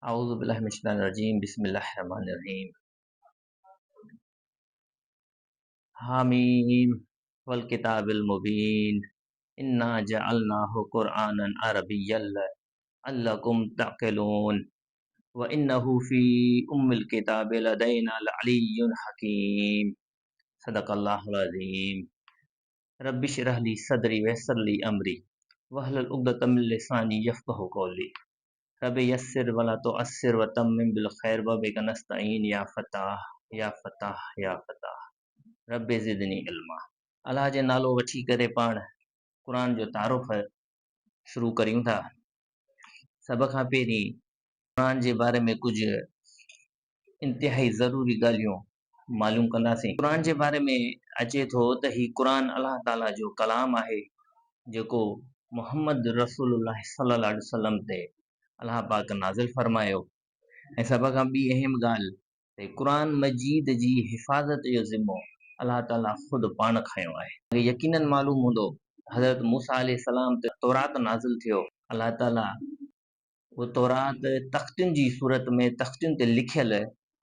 اعوذ بالله من الشيطان الرجيم بسم الله الرحمن الرحيم حاميم والڪتاب المبين انا جعلناه قرآنا عربيا لعلكم تعقلون وانه في ام الڪتاب لدينا لعلي حڪيم صدق الله العظيم رب اشرح لي صدري ويسر لي امري واحلل عقدة من لساني يفقهوا قولي رب يسر ولا تعسر وتمم بالخير وبك نستعين يا فتاح يا فتاح يا فتاح رب زدني علما. الله جي نالو وٺي ڪري پاڻ قرآن جو تعارف شروع ڪريون ٿا. سڀ کان پهرين قرآن جي باري ۾ ڪجهه انتهائي ضروري ڳالهيون معلوم ڪنداسين. قرآن جي باري ۾ اچي ٿو ته هي قرآن الله تعاليٰ جو ڪلام آهي جيڪو محمد رسول الله صلي الله عليه وسلم تي الله پاڪ نازل فرمايو ۽ سڀ کان ٻي اهم ڳالهه ته قرآن مجيد جي حفاظت جو ذمو الله تعاليٰ خود پاڻ کنيو آهي. يقيناً معلوم هوندو حضرت موسيٰ عليه السلام تي تورات نازل ٿيو، الله تعاليٰ اهو تورات تختين جي صورت ۾ تختين تي لکيل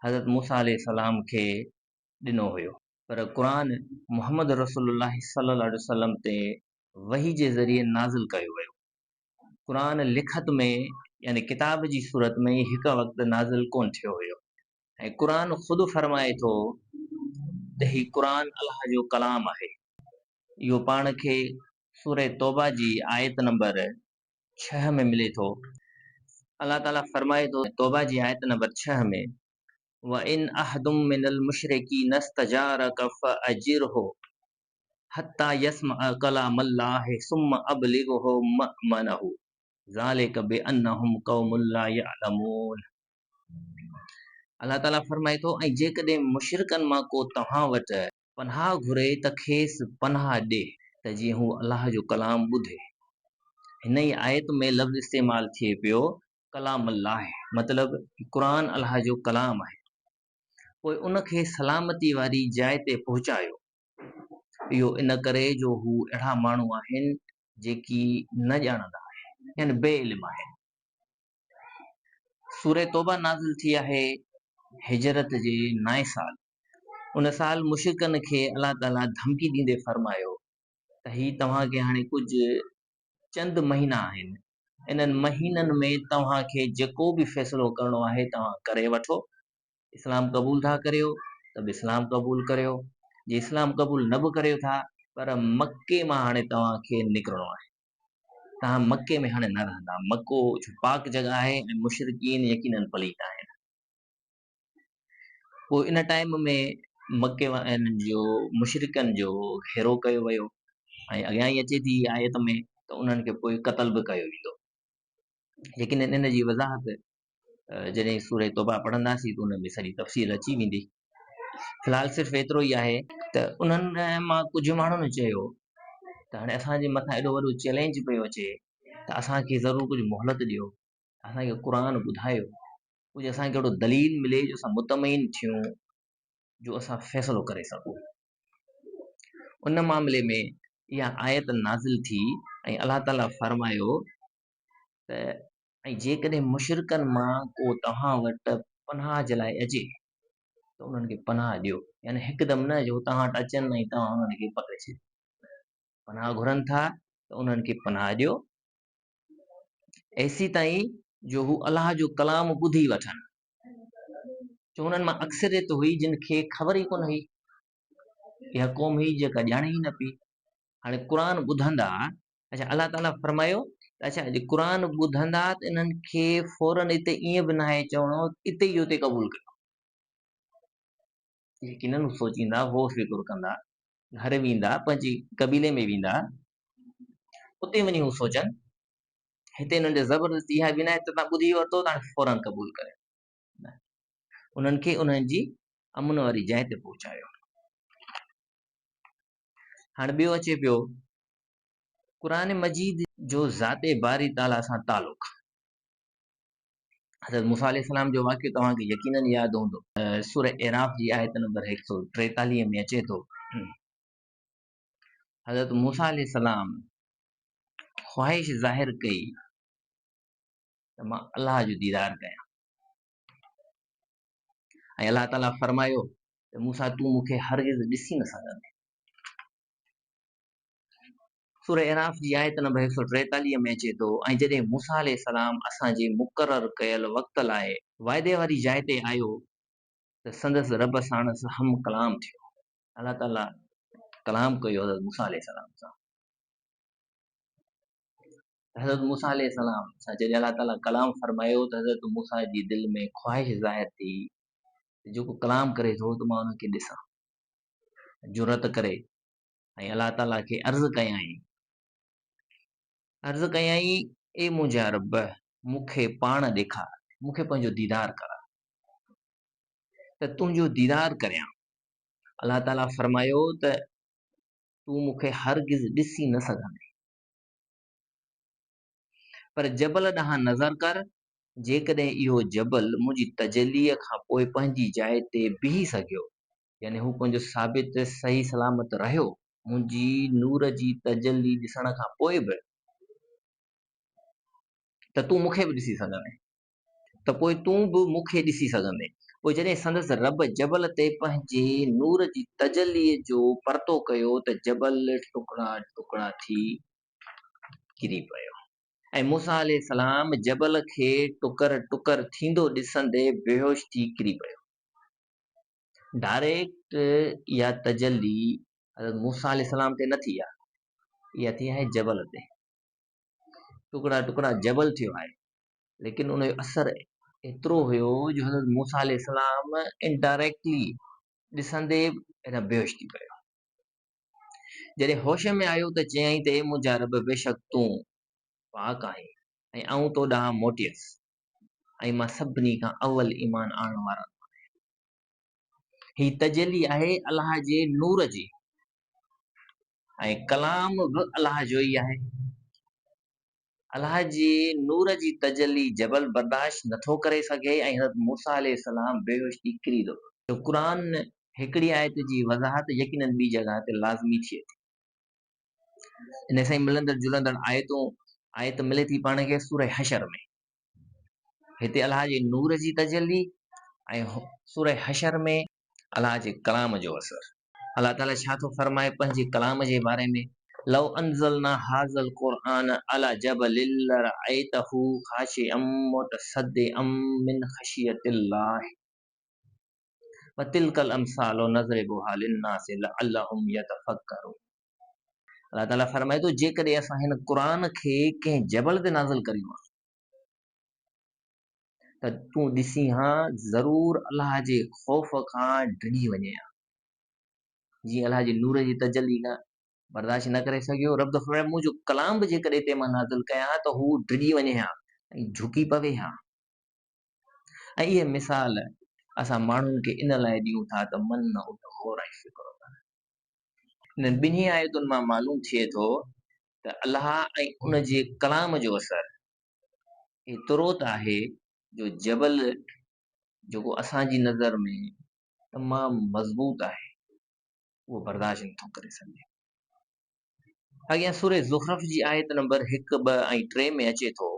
حضرت موسيٰ عليه السلام کي ڏنو هيو پر قرآن محمد رسول الله صلي الله عليه وسلم تي وحي جي ذريعي نازل ڪيو ويو. قرآن لکت ۾ يعني ڪتاب جي صورت ۾ هڪ وقت نازل ڪونه ٿيو هيو ۽ قرآن خود فرمائي ٿو ته هي قرآن الله جو ڪلام آهي. اهو پاڻ کي سورة توبه جي آيت نمبر ڇهه ۾ ملي ٿو. الله تعاليٰ فرمائي ٿو توبه جي آيت نمبر ڇهه ۾، وَإِنْ أَحَدٌ مِّنَ الْمُشْرِڪِينَ اسْتَجَارَڪَ فَأَجِرْهُ حَتَّىٰ يَسْمَعَ كَلَامَ اللَّهِ ثُمَّ أَبْلِغْهُ مَأْمَنَهُ ذَٰلِڪَ بِأَنَّهُمْ قَوْمٌ لَّا يَعْلَمُونَ. الله تعاليٰ فرمائي ٿو ۽ جيڪڏهن مشرڪن مان ڪو توهان وٽ پناهه گهري ته کيس پناهه ڏي ته جيئن هو الله جو ڪلام ٻڌي. هن ئي آيت ۾ لفظ استعمال ٿئي پيو ڪلام الله مطلب قرآن الله جو ڪلام آهي. پوء ان کي سلامتي واري جاء تي پهچايو. اهو ان ڪري جو هو اهڙا ماڻهو آهن جيڪي نه ڄاڻندا آهن يعني بي علم آهن. سورة توبه نازل ٿي آهي هجرت جي نائين سال. ان سال مشرڪن کي الله تعاليٰ ڌمڪي ڏيندي فرمايو ته هي توهان کي هاڻي ڪجهه چند مهينا آهن، انهن مهينن ۾ توهان کي جيڪو به فيصلو ڪرڻو آهي توهان ڪري وٺو، اسلام قبول ٿا ڪريو ته به اسلام قبول ڪريو، جي اسلام قبول نه به ڪريو ٿا پر مڪي مان هاڻي توهان کي نڪرڻو آهي، توهان مڪي ۾ هاڻي نه رهندا، مڪو پاڪ جڳهه آهي ۽ مشرڪين يقيناً پليت آهن. پوء ان ٽائيم ۾ مڪي وارن جو مشرڪن جو گهيرو ڪيو ويو ۽ اڳيان ئي اچي ٿي آيت ۾ ته انهن کي پوء قتل به ڪيو ويندو. ليڪن ان جي وضاحت جڏهن سورة توبه پڙهنداسين ته ان ۾ سڄي تفصيل اچي ويندي. في الحال صرف ايترو ئي آهي ته انهن مان ڪجهه ماڻهن چيو ته هاڻي اسان جي مٿان ايڏو وڏو چئلينج پيو اچي ته اسان کي ضرور ڪجهه مهلت ڏيو، اسان کي قرآن ٻڌايو، ڪجهه اسان کي اهڙو دليل ملي جو اسان مطمئن ٿيون جو اسان فيصلو ڪري سگهون. ان معاملي ۾ اها آيت نازل ٿي ۽ الله تعاليٰ فرمايو ته ۽ جيڪڏهن مشرڪن مان ڪو توهان وٽ پناهه جي لاء اچي ته انهن کي پناهه ڏيو، يعني هڪدم نه جو توهان وٽ اچن ۽ توهان انهن کي پڪڙي ڇڏيو. پناهه گهرن ٿا ته انهن کي پناهه ڏيو ايسيتائين جو هو الله جو ڪلام ٻڌي وٺن. جو انهن مان اڪثريت هئي جن کي خبر ئي ڪونه هئي. اها قوم هئي جيڪا ڄاڻي ئي نه پئي. هاڻي قرآن ٻڌندا، اڇا الله تعاليٰ فرمايو ته اڇا جي قرآن ٻڌندا ته انهن کي فوراً اتي ائين به ناهي چوڻو اتي ئي اتي قبول ڪيو. يقيناً هو سوچيندا، غور فڪر ڪندا، گهر ويندا، پنهنجي قبيلي ۾ ويندا، اتي وڃي هو سوچن. هتي انهن جي زبردستي اها به ناهي ته توهان ٻڌي ورتو ته هاڻي فوراً قبول ڪريو. نه، انهن کي انهن جي امن واري جاء تي پهچايو. هاڻي ٻيو اچي پيو قرآن مجيد جو ذات باري تعاليٰ سان تعلق. حضرت موسيٰ عليه السلام جو واقعو توهان کي يقيناً ياد هوندو. سورة اعراف جي آيت نمبر هڪ سؤ ٽيتاليهه ۾ اچي ٿو. حضرت موسيٰ عليه السلام خواهش ظاهر ڪئي ته مان الله جو ديدار ڪيان. ۽ الله تعاليٰ فرمايو ته موسيٰ تون مون کي هرگز ڏسي نه سگهندين. سورة اعراف جي آيت نمبر 143 ۾ اچي ٿو، ۽ جڏهن موسيٰ عليه السلام اسان جي مقرر ڪيل وقت لاء وعدي واري جاء تي آيو ته سندس رب ساڻس هم ڪلام ٿيو. الله تعاليٰ ڪلام ڪيو حضرت موسيٰ عليه السلام سان. حضرت موسيٰ عليه السلام سان جڏهن الله تعاليٰ ڪلام فرمايو ته حضرت موسيٰ جي دل ۾ خواهش ظاهر ٿي ته جيڪو ڪلام ڪري ٿو ته مان ان کي ڏسان. جرئت ڪري ۽ الله تعاليٰ کي عرض ڪيائين، عرض ڪيائين، اي منهنجا رب! مون کي پاڻ ڏيکار، مون کي پنهنجو ديدار ڪراء ته تنهنجو ديدار ڪريان. الله تعاليٰ فرمايو ته تون مون کي هرگز ڏسي نه سگهندين. پر جبل ڏانهن نظر ڪر، جيڪڏهن اهو جبل منهنجي تجليء کان پوء پنهنجي جاء تي بيهي سگهيو، يعني هو پنهنجو ثابت صحيح سلامت رهيو، منهنجي نور جي تجلي ڏسڻ کان پوء به، ته تون مون کي به ڏسي سگهندين. ته پوء تون به مون کي ڏسي سگهندين. پوء جڏهن سندس رب جبل تي پنهنجي نور جي تجليء جو پرتو ڪيو ته جبل ٽڪرا ٽڪرا ٿي ڪري پيو. ۽ موسيٰ عليه السلام جبل کي ٽڪر ٽڪر ٿيندو ڏسندي بيهوش ٿي ڪري پيو. ڊائريڪٽ اها تجلي حضرت موسيٰ عليه السلام تي نه ٿي آهي، اها ٿي آهي جبل تي. ٽڪرا ٽڪرا جبل ٿيو آهي، ليڪن ان جو اثر ايترو هيو جو حضرت موسيٰ عليه السلام انڊائريڪٽلي ڏسندي به بيهوش ٿي پيو. جڏهن هوش ۾ آيو ته چيائين ته اي منهنجا رب بيشڪ تون پاڪ آهين ۽ آئون تو ڏانهن موٽيس ۽ مان سڀني کان اول ايمان آڻڻ وارن مان آهيان. هي تجلي آهي الله جي نور جي ۽ ڪلام به الله جو ئي آهي. الله جي نور جي تجلي جبل برداشت نٿو ڪري سگهي ۽ حضرت موسيٰ عليه السلام بيهوش ٿي ڪري ٿو پوي. جو قرآن هڪڙي آيت جي وضاحت يقيناً ٻي جڳهه تي لازمي ٿئي ٿي. ان سان ئي ملندڙ جلندڙ آيتون آيت ملي ٿي پاڻ کي سورة حشر ۾. هتي الله جي نور جي تجلي ۽ سورة حشر ۾ الله جي ڪلام جو اثر. الله تعاليٰ ڇا ٿو فرمائي پنهنجي ڪلام جي باري ۾، لو انزلنا هذا القرآن علي جبل لرأيته خاشعا متصدعا من خشية الله وتلک الامثال نضربها للناس لعلهم يتفڪرون. الله تعاليٰ فرمائي ٿو جيڪڏهن اسان هن قرآن کي ڪنهن جبل تي نازل ڪريون ها ته تون ڏسين ها ضرور الله جي خوف کان ڊڄي وڃين ها. جيئن الله جي نور جي تجلي کان برداشت نه ڪري سگهيو، رب ٿو فرمائي منهنجو ڪلام به جيڪڏهن تنهن مان نازل ڪيان ها ته هو ڊڄي وڃي ها ۽ جهڪي پوي ها. ۽ اهي مثال اسان ماڻهن کي ان لاء ڏيون ٿا ته من اهي غور ۽ فڪر ڪن. انهن ٻنهي آيتن مان معلوم ٿئي ٿو ته الله ۽ ان جي ڪلام جو اثر ايترو ته آهي جو جبل جيڪو اسان جي نظر ۾ تمام مضبوط آهي اهو برداشت نٿو ڪري سگهي. اڳيان سورة زخرف جي آيت نمبر هڪ، ٻه ۽ ٽي ۾ اچي ٿو.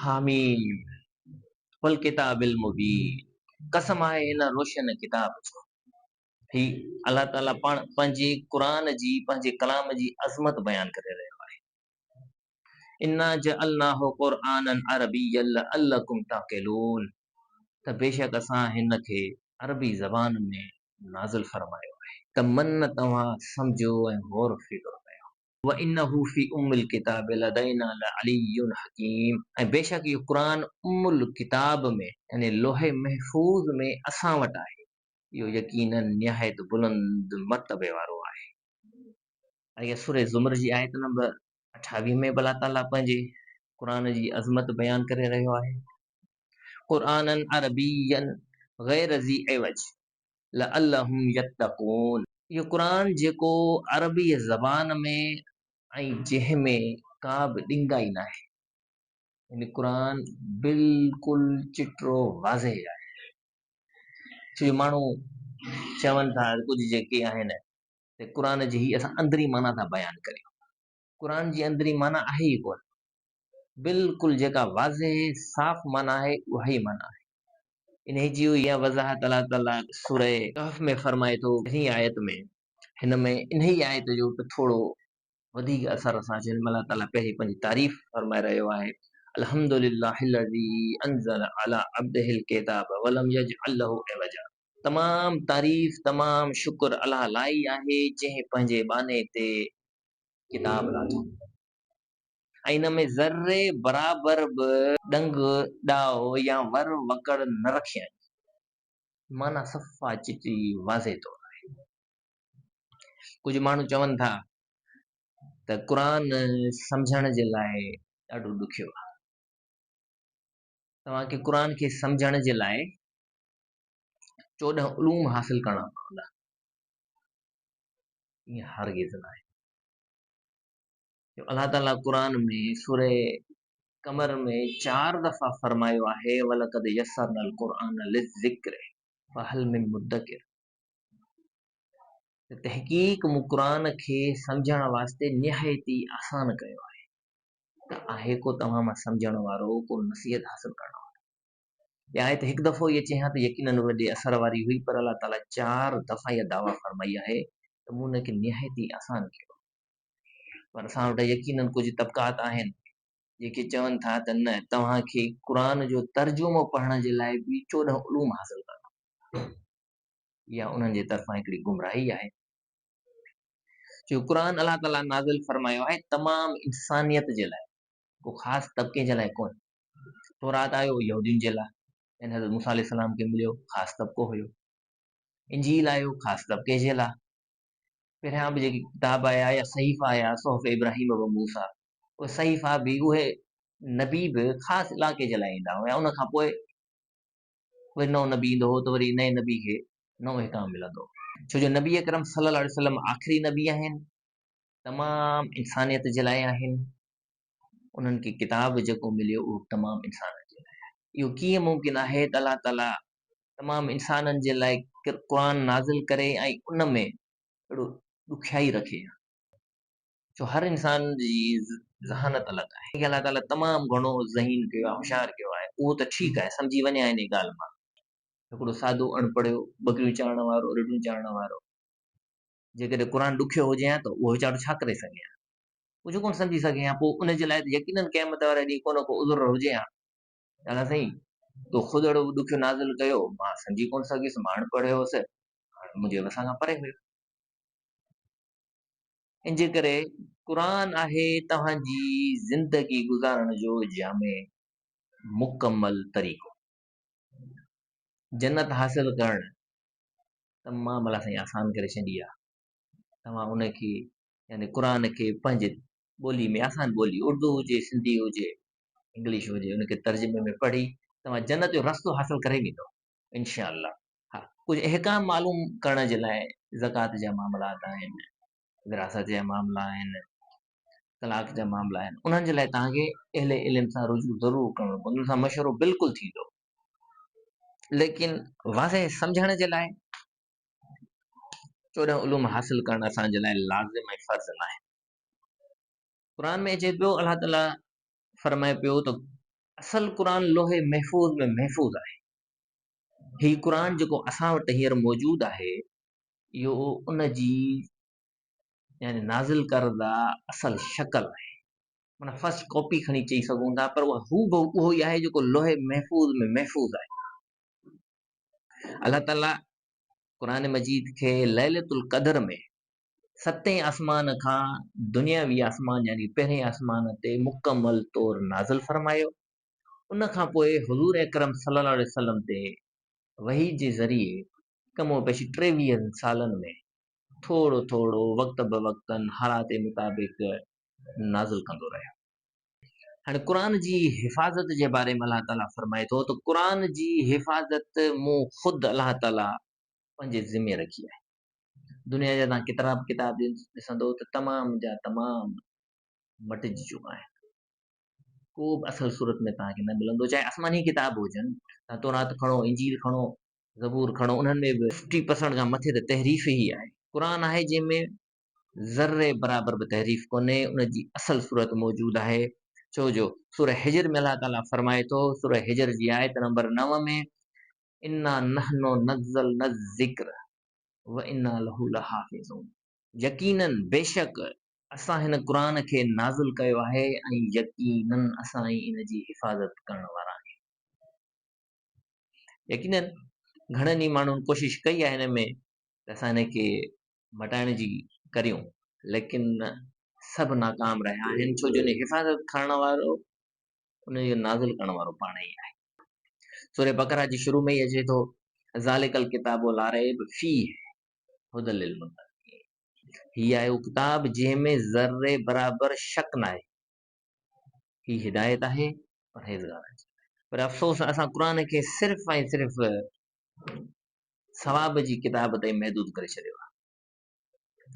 حاميم والڪتاب المبين قسم آهي هن روشن ڪتاب جو. هي الله تعاليٰ پاڻ پنهنجي قرآن جي پنهنجي ڪلام جي عظمت بيان ڪري رهيو آهي. انا جعلناه قرآنا عربيا لعلڪم تعقلون ته بيشڪ اسان هن کي عربي زبان ۾ نازل فرمايو آهي ته من توهان سمجهو ۽ غور فڪر ڪيو. وانه في ام الڪتاب لدينا لعلي حڪيم ۽ بيشڪ اهو قرآن ام الڪتاب ۾ يعني لوح محفوظ ۾ اسان وٽ آهي اهو يقيناً نهايت بلند مرتبي وارو آهي. اها سورة زمر جي آيت نمبر 28 ۾ به الله تعاليٰ پنهنجي قرآن جي عظمت بيان ڪري رهيو آهي. قرآنا عربيا غير ذي عوج لعلهم يتقون. اهو قرآن جيڪو عربي زبان ۾ ۽ جنهن ۾ ڪا به ڏنگائي ناهي. يعني قرآن بلڪل چٽو واضح آهي. ڇو جو ماڻهو چون ٿا ڪجهه جيڪي آهن ته قرآن جي هي اسان اندرين معنيٰ ٿا بيان ڪريون. قرآن جي اندرين معنيٰ آهي ئي ڪونه. بلڪل جيڪا واضح صاف معنيٰ آهي اها ئي معنيٰ آهي. انهيء جي اها وضاحت الله تعاليٰ سورة ڪهف ۾ فرمائي ٿو پهرين آيت ۾. هن ۾ انهيء آيت جو به ٿورو وڌيڪ اثر اسان اچي. هن ۾ الله تعاليٰ پهرين پنهنجي تعريف فرمائي رهيو آهي، الحمد لله الذي انزل علي عبده الڪتاب ولم يجعل له عوجا. تمام تعريف، تمام شڪر الله لاء ئي آهي جنهن پنهنجي ٻانهي تي ڪتاب لاٿو ۽ ان ۾ ذري برابر به ڏنگ ڏاء يا ور وڪڙ نه رکيائين. معنيٰ صفا چٽي واضح طور آهي. ڪجهه ماڻهو چون ٿا ته قرآن سمجهڻ جي لاء ڏاڍو ڏکيو آهي. توهان کي قرآن کي سمجهڻ جي لاء 14 علوم حاصل ڪرڻا پوندا. ائين هرگز ناهي. جو الله تعاليٰ قرآن ۾ سورة قمر ۾ چار دفعا فرمايو آهي ولقد يسرنا القرآن للذڪر فهل من مدڪر ته تحقيق مون قرآن کي سمجهڻ واسطي نهايت ئي آسان ڪيو آهي ته آهي ڪو توهان مان سمجهڻ وارو ڪو نصيحت حاصل ڪرڻ وارو. اها آيت هڪ دفعو ئي اچي ها ته يقيناً وڏي اثر واري هئي پر الله تعاليٰ چار دفعا اها دعويٰ فرمائي آهي ته مون ان کي نهايت ئي آسان ڪيو. پر اسان وٽ يقيناً ڪجهه طبقات آهن جيڪي چون ٿا ته نه توهان کي قرآن جو ترجمو پڙهڻ جي لاء به 14 علوم حاصل ڪرڻا پوندا. اها انهن جي طرفان هڪڙي گمراهي آهي. جو قرآن الله تعاليٰ نازل فرمايو آهي تمام انسانيت جي لاء، ڪو خاص طبقي جي لاء ڪونه. تورات آيو يهودين جي لاء، يعني حضرت موسيٰ عليه السلام کي مليو، خاص طبقو هيو. انجيل آيو خاص طبقي جي لاء. پهريان به جيڪي ڪتاب آيا يا صحيفا آيا، صحف ابراهيم و موسيٰ، اهي صحيفا به اهي نبي به خاص علائقي جي لاء ايندا هيا. ان کان پوء وري نئون نبي ايندو هو ته وري نئين نبي کي نئون احڪام ملندو هو. ڇو جو نبي اڪرم صلي الله عليه وسلم آخري نبي آهن، تمام انسانيت جي لاء آهن، انهن کي ڪتاب جيڪو مليو اهو تمام انسانن جي لاء آهي. اهو ڪيئن ممڪن آهي ته الله تعاليٰ تمام انسانن جي لاء قرآن نازل ڪري ۽ ان ۾ اهڙو ڏکيائي رکي؟ ڇو هر انسان جي ذهانت الڳ آهي. ڪنهن کي الله تعاليٰ تمام گهڻو ذهين ڪيو آهي، هوشيار ڪيو آهي، اهو ته ٺيڪ آهي، سمجهي وڃي ها انهيء ڳالهه مان. هڪڙو سادو اڻ پڙهيو، ٻڪريون چارڻ وارو، رڍون چارڻ وارو، جيڪڏهن قرآن ڏکيو هجي ها ته اهو ويچارو ڇا ڪري سگهي ها؟ ڪجهه ڪونه سمجهي سگهي ها. پوء ان جي لاء ته يقيناً قيامت واري ڏينهن ڪو نه ڪو عذر هجي ها. الله سائين، تو خود اهڙو ڏکيو نازل ڪيو، مان سمجهي ڪونه سگهيس، مان اڻ پڙهيو هوس، هاڻ منهنجي وس کان پري هيو. ان جي ڪري قرآن آهي توهان جي زندگي گذارڻ جو جامع مڪمل طريقو. جنت حاصل ڪرڻ تمام الله سائين آسان ڪري ڇڏي آهي. توهان ان کي يعني قرآن کي پنهنجي ٻولي ۾ آسان ٻولي اردو هجي سنڌي هجي انگلش هجي ان کي ترجمي ۾ پڙهي توهان جنت جو رستو حاصل ڪري ويندو انشاء الله. ها ڪجهه احڪام معلوم ڪرڻ جي لاء زڪوات جا معاملات آهن، وراثت جا معاملا آهن، طلاق جا معاملا آهن، انهن جي لاء توهان کي اهل علم سان رجوع ضرور ڪرڻو پوندو، ان سان مشورو بلڪل ٿيندو، ليڪن واضح سمجهڻ جي لاء 14 علوم حاصل ڪرڻ اسان جي لاء لازم ۽ فرض ناهي. قرآن ۾ اچي پيو الله تعالي فرمائي پيو ته اصل قرآن لوح محفوظ ۾ محفوظ آهي. هي قرآن جيڪو اسان وٽ هينئر موجود آهي اهو ان جي يعني نازل ڪرده اصل شڪل آهي، معنيٰ فرسٽ ڪاپي کڻي چئي سگهون ٿا، پر اها هوبهو اهو ئي آهي جيڪو لوح محفوظ ۾ محفوظ آهي. الله تعاليٰ قرآن مجيد کي ليلة القدر ۾ ستين آسمان کان دنياوي آسمان يعني پهرين آسمان تي مڪمل طور نازل فرمايو. ان کان پوء حضور اڪرم صلي الله عليه وسلم تي وحي جي ذريعي ڪم و پيش ٽيويهن سالن ۾ ٿورو ٿورو وقت به وقتن حالات مطابق نازل ڪندو رهيو. هاڻي قرآن جي حفاظت جي باري ۾ الله تعاليٰ فرمائي ٿو ته قرآن جي حفاظت مون خود الله تعاليٰ پنهنجي ذمي رکي آهي. دنيا جا توهان ڪيترا به ڪتاب ڏسندو ته تمام جا تمام مٽجي چڪا آهن. ڪو به اصل صورت ۾ توهان کي نه ملندو، چاهي آسماني ڪتاب هجن، توهان تورات کڻو، انجيل کڻو، زبور کڻو، انهن ۾ به ففٽي پرسنٽ کان مٿي ته تحريف ئي آهي. قرآن آهي جنهن ۾ ذري برابر به تحريف ڪونهي، ان جي اصل صورت موجود آهي، ڇو جو سورة حجر ۾ الله تعاليٰ فرمائي ٿو، سورة حجر جي آيت نمبر 9 ۾. انا نحن نزلنا الذڪر وانا له لحافظون يقيناً بيشڪ اسان هن قرآن کي نازل ڪيو آهي ۽ يقيناً اسان ئي ان جي حفاظت ڪرڻ وارا آهيون. يقيناً گهڻن ئي ماڻهن ڪوشش ڪئي آهي هن ۾ ته اسان هن کي مٽائڻ جي ڪريون ليڪن سڀ ناڪام رهيا آهن ڇو جو ان حفاظت ڪرڻ وارو ان جو نازل ڪرڻ وارو پاڻ ئي آهي. سوره بقره جي شروع ۾ ئي اچي ٿو ذالڪ الڪتاب لا ريب فيه هدى للمتقين هي آهي اهو ڪتاب جنهن ۾ ذري برابر شڪ ناهي. هي هدايت آهي پرهيزگارن جي لاء. پر افسوس اسان قرآن کي صرف ۽ صرف ثواب جي ڪتاب تائين محدود ڪري ڇڏيو آهي.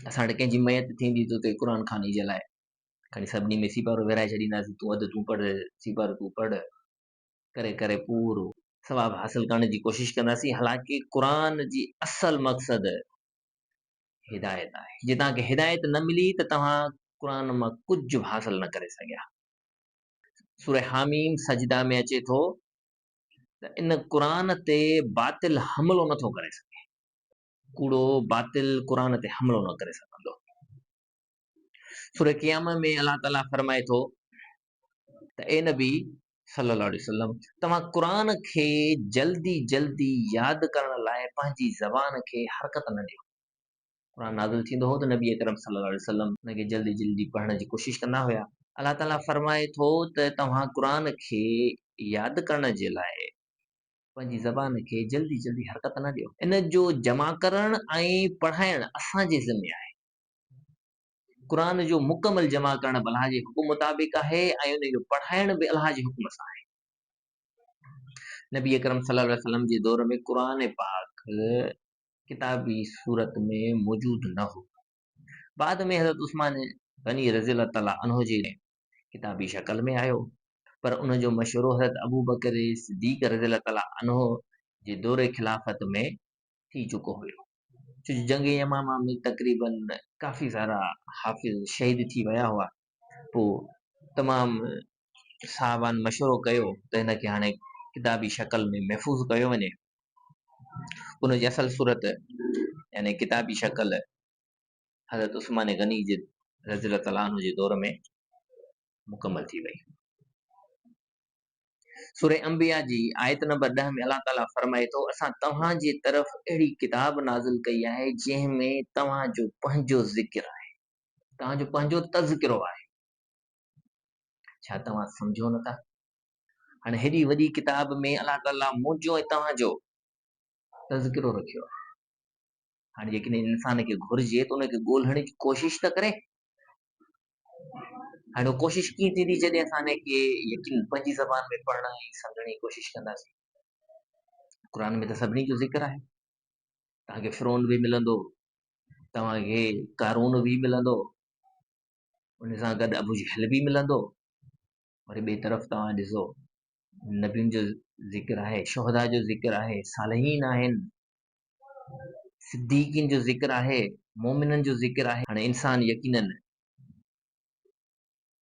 اسان وٽ ڪنهن جي ميت ٿيندي ته اتي قرآن خواني جي لاء کڻي سڀني ۾ سيپارو ورهائي ڇڏينداسين، تون اڌ تون پڙهه، سيپارو تون پڙهه، ڪري ڪري پورو ثواب حاصل ڪرڻ جي ڪوشش ڪنداسين. حالانڪه قرآن جي اصل مقصد هدايت آهي. جي توهان کي هدايت نه ملي ته توهان قرآن مان ڪجهه به حاصل نه ڪري سگهيا. سوره حاميم سجده ۾ اچي ٿو ته ان قرآن تي باطل حملو نه ٿو ڪري سگهي. ڪوڙو باطل قرآن تي حملو نه ڪري سگهندو. سوره قيامه ۾ الله تعالي فرمائي ٿو ته اي نبي صلي الله عليه وسلم توهان قرآن کي جلدي جلدي ياد ڪرڻ لاء پنهنجي زبان کي حرڪت نه ڏيو. قرآن نازل ٿيندو هو ته نبي اڪرم صلي الله عليه وسلم ان کي جلدي جلدي پڙهڻ جي ڪوشش ڪندا هيا. الله تعالي فرمائي ٿو ته توهان قرآن کي ياد ڪرڻ جي لاء پنهنجي زبان کي جلدي جلدي حرڪت نه ڏيو. ان جو جمع ڪرڻ ۽ پڙهائڻ اسان جي ذمي آهي. قرآن جو مڪمل جمع ڪرڻ به الله جي حڪم مطابق آهي ۽ ان جو پڙهائڻ به الله جي حڪم سان آهي. نبي اڪرم صلي الله عليه وسلم جي دور ۾ قرآن پاڪ ڪتابي صورت ۾ موجود نه هو. بعد ۾ حضرت عثمان غني رضي الله تعالٰي عنه جي ڪتابي شڪل ۾ آيو پر ان جو مشورو حضرت ابوبڪر صديق رضي الله تعالٰي عنه جي دور خلافت ۾ ٿي چڪو هيو. ڇو جو جنگ يمامه ۾ تقريباً ڪافي سارا حافظ شهيد ٿي ويا هئا. پوء تمام صحابان مشورو ڪيو ته هن کي هاڻي ڪتابي شڪل ۾ محفوظ ڪيو وڃي. ان جي اصل صورت يعني ڪتابي شڪل حضرت عثمان غني جي رضي الله تعالٰي عنه جي دور ۾ مڪمل ٿي وئي. سورة انبياء جي آيت نمبر 10 ۾ الله تعاليٰ فرمائي ٿو، اسان توهان جي طرف اهڙي ڪتاب نازل ڪئي آهي جنهن ۾ توهان جو پنهنجو ذڪر آهي، توهان جو پنهنجو تذڪرو آهي، ڇا توهان سمجهو نٿا؟ هاڻي هيڏي وڏي ڪتاب ۾ الله تعاليٰ منهنجو ۽ توهان جو تذڪرو رکيو آهي. هاڻي جيڪڏهن انسان کي گهرجي ته ان کي ڳولڻ جي ڪوشش ته ڪري. هاڻي اها ڪوشش ڪيئن ٿيندي جڏهن اسان ان کي يقين پنهنجي زبان ۾ پڙهڻ ۽ سمجهڻ جي ڪوشش ڪنداسين. قرآن ۾ ته سڀني جو ذڪر آهي. توهان کي فرعون به ملندو، توهان کي قارون به ملندو، ان سان گڏ ابو جهل به ملندو. وري ٻئي طرف توهان ڏسو نبين جو ذڪر آهي، شهداء جو ذڪر آهي، صالحين آهن، صديقين جو ذڪر آهي، مؤمنن جو ذڪر آهي. هاڻي انسان يقيناً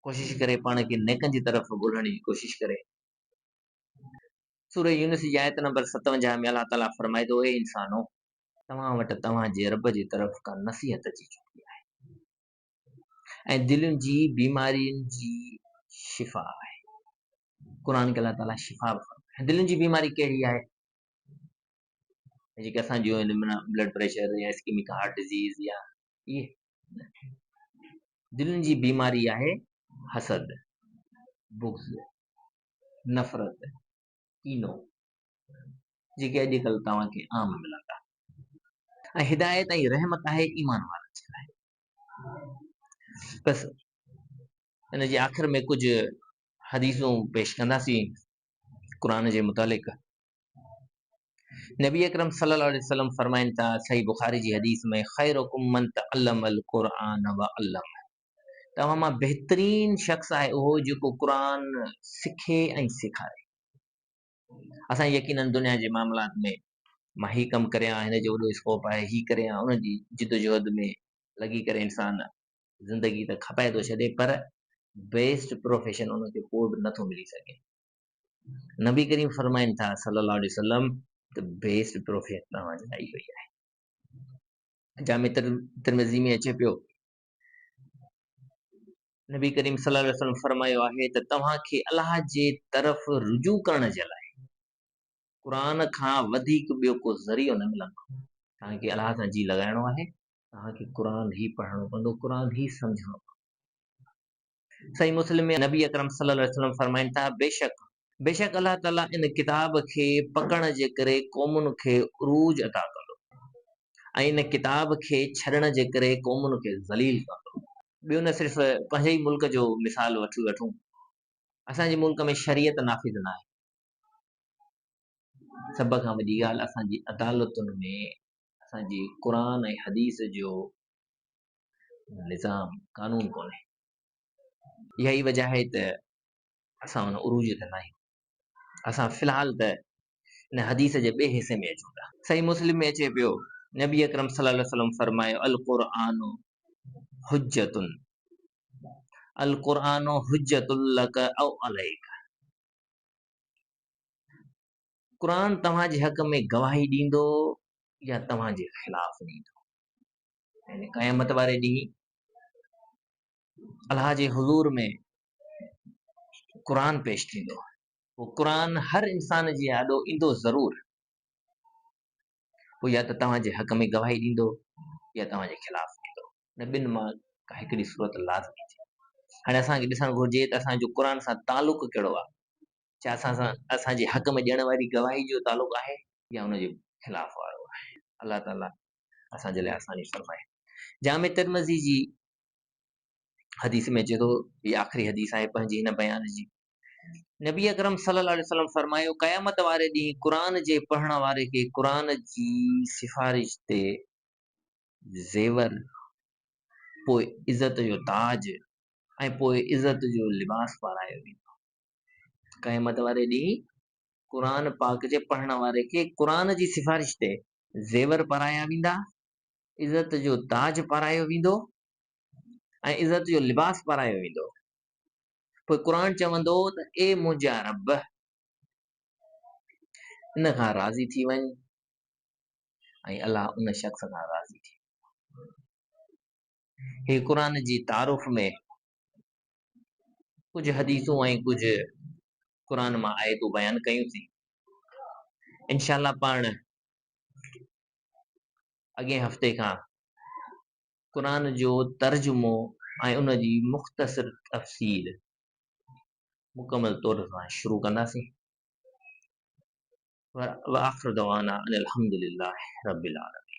ڪوشش ڪري پاڻ کي نيڪن جي طرف ڳولڻ جي ڪوشش ڪري. سورة يونس جي آيت نمبر 57 ۾ الله تعاليٰ فرمائي ٿو، اي انسانو! توهان وٽ توهان جي رب جي طرف کان نصيحت اچي چڪي آهي ۽ دلين جي بيمارين جي شفا آهي. قرآن کي الله تعاليٰ شفا به فرمائي. دلين جي بيماري ڪهڙي آهي؟ جيڪي اسان جون آهن معنيٰ بلڊ پريشر يا اسڪيمڪ هارٽ ڊزيز يا اهي دلين جي بيماري آهي حسد، بغض، نفرت، ڪينو جيڪي اڄڪلهه توهان کي عام ملندا ۽ هدايت ۽ رحمت آهي ايمان وارن جي لاء. بس ان جي آخر ۾ ڪجهه حديثون پيش ڪنداسين قرآن جي متعلق. نبي اڪرم صلي الله عليه وسلم فرمائن ٿا، صحيح بخاري جي حديث ۾، خيرڪم من تعلم القرآن وعلمه، توهان مان بهترين شخص آهي اهو جيڪو قرآن سکي ۽ سيکاري. اسان يقيناً دنيا جي معاملات ۾ مان هي ڪم ڪريان، هن جو وڏو اسڪوپ آهي، هي ڪريان، ان جي جدوجهد ۾ لڳي ڪري انسان زندگي ته کپائي ٿو ڇڏي پر بيسٽ پروفيشن ان کي ڪو به نٿو ملي سگهي. نبي ڪريم فرمائن ٿا صلّي اللّٰه عليه وسلّم، ته بيسٽ پروفيشن توهان جي لاء اهو ئي آهي. جامع ترمذي ۾ اچي پيو، نبي ڪريم صلي الله عليه وسلم فرمايو آهي ته توهان کي الله جي طرف رجوع ڪرڻ جي لاء قرآن کان وڌيڪ ٻيو ڪو ذريعو نه ملندو. توهان کي الله سان جي لڳائڻو آهي، توهان کي قرآن ئي پڙهڻو پوندو، قرآن ئي سمجهڻو پوندو. صحيح مسلم ۾ نبي اڪرم صلي الله عليه وسلم فرمائن ٿا، بيشڪ بيشڪ الله تعالي ان ڪتاب کي پڪڙڻ جي ڪري قومن کي عروج عطا ڪندو ۽ ان ڪتاب کي ڇڏڻ جي ڪري قومن کي ذليل ڪندو. ٻيو نه صرف پنهنجي ئي ملڪ جو مثال وٺي وٺون، اسان جي ملڪ ۾ شريعت نافذ ناهي. سڀ کان وڏي ڳالهه اسان جي عدالتن ۾ اسان جي قرآن ۽ حديث جو نظام قانون ڪونهي. اها ئي وجه آهي ته اسان ان عروج تي ناهيون. اسان في الحال ته ان حديث جي ٻئي حصي ۾ اچون ٿا. صحيح مسلم ۾ اچي پيو، نبي اڪرم صلي الله عليه وسلم فرمايو، القرآن حجة القرآن حجة لك او عليك، قرآن توهان جي حق ۾ گواهي ڏيندو يا توهان جي خلاف ڏيندو. يعني قيامت واري ڏينهن الله جي حضور ۾ قرآن پيش ٿيندو، پوء قرآن هر انسان جي آڏو ايندو ضرور، پوء يا ته توهان جي حق ۾ گواهي ڏيندو يا توهان جي خلاف ڏيندو، ان ٻن مان ڪا هڪڙي صورت لازمي ٿي. هاڻي اسان کي ڏسڻ گهرجي ته اسان جو قرآن سان تعلق ڪهڙو آهي، ڇا اسان سان اسان جي حق ۾ ڏيڻ واري گواهي جو تعلق آهي يا ان جي خلاف وارو آهي. الله تعاليٰ اسان جي لاء آساني فرمائي. جامع ترمذي جي حديث ۾ اچي ٿو، هي آخري حديث آهي پنهنجي هن بيان جي، نبي اڪرم صلي الله عليه وسلم فرمايو، قيامت واري ڏينهن قرآن جي پڙهڻ واري کي قرآن جي سفارش تي زيور، پوء عزت جو تاج ۽ پوء عزت جو لباس پارايو ويندو. قيامت واري ڏينهن قرآن پاڪ جي پڙهڻ واري کي قرآن جي سفارش تي زيور پارايا ويندا، عزت جو تاج پارايو ويندو ۽ عزت جو لباس پارايو ويندو. پوء قرآن چوندو ته اي منهنجا رب! ان کان راضي ٿي وڃ ۽ الله ان شخص کان راضي ٿي ويندو. هي قرآن جي تعارف ۾ ڪجهه حديثون ۽ ڪجهه قرآن مان آيتون بيان ڪيون سين. انشاء الله پاڻ اڳئين هفتي کان قرآن جو ترجمو ۽ ان جي مختصر تفسير مڪمل طور سان شروع ڪنداسين. وآخر دعوانا ان الحمد لله رب العالمين.